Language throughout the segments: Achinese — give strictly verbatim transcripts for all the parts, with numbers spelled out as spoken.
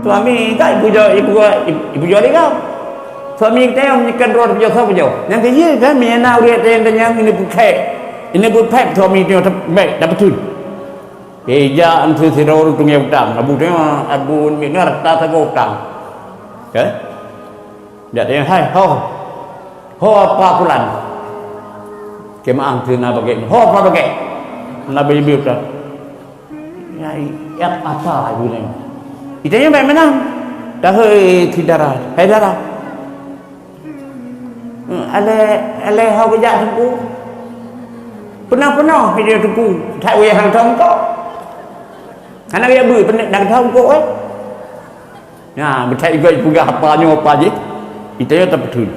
Suami ka ipujoe, ipujoe, ipujoe lé gob. Suami geutanyoe meunyoe kon droe tapujoe, soe pujoe? Nyang keu jih kan, meunyoe na ureueng tanyong-tanyong, ini peukhèe. Ini peukhèe suami tanyoe bèk tapeutheun. Ija antu sidroe ureueng tunggeng utang. Abu tanyoe, abu nyoe rata sagoe utang. Kan? Jak tanyong, "Hai, ho. Ho apa pulan?" Keu meu'ah keu na bagèe. "Ho apa bagèe?" Na bagèe utang. Ya, ya apa ibu ni? Itanya baik menang. Dah, hei, si dara. Hai dara. Hmm, alai, alai ho geujak teungku. Peunoh-peunoh video teungku. Tak payah hang tongkok. Hana geujak beu, peunoh dah tongkok, eh. Nah, beutai igoe peugah apa nyoe apa jih, itanya tapeutheun.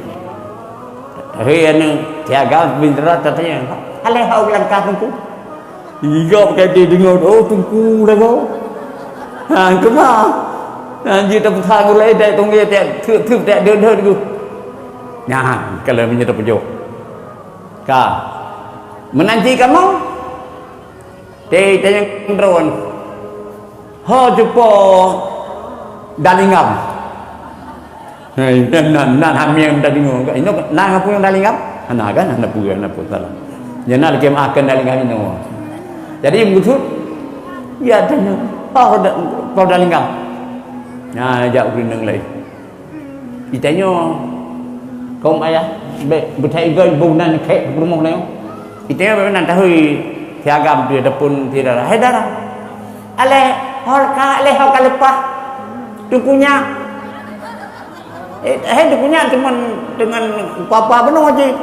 Hei, anu, siaga bintara tatanya, "Alai hau langkah teungku?" Igoe pakai dia dengar, "Oh, teungku dah go." Ha, kema. Ha, jih tapeutheun gulai, tak tunggé, tak theup-theup, tak deuh-deuh teungku. Nah, kalau meunyoe tapujoe. Ka. Meunanti kamoe, Tei tanyong droen. Ho cupo dalingam. Hai, nan, nan, nan hamieng dalingam. Inoe na ngapa nyang dalingam? Hana kan, hana peue, hana peue salah. Nyan na lagi makan dalingam inoe. Jadi, maksud, ya tanyong, "Oh, da-, po dalingam?" Nah, jak ureueng laén. Itanyoe, "Kaum ayah, bèk beutai igoe bông nan khèk peurumoh nyoe." Itanyoe bèk nan tahôi siagam tu ataupun si dara. "Hai dara, alai ho ka, alai ho ka leupah. Teungku nyak." Eh, hai teungku nyak teuma deungon papa bunoe cit.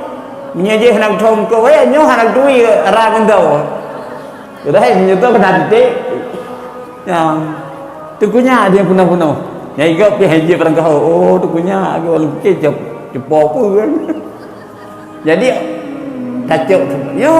Meunyoe jih hana geuthom keu, eh, nyoe hana geuturi ra ngon droe. Udah, hai meunyoe tu keunan titik. Ya. Teungku nyak dia peunoh-peunoh. Nyang igoe pih hai jih barangkaho. Oh, teungku nyak, aku lukis cep-, cepo pun. Jadi, tacok, ya,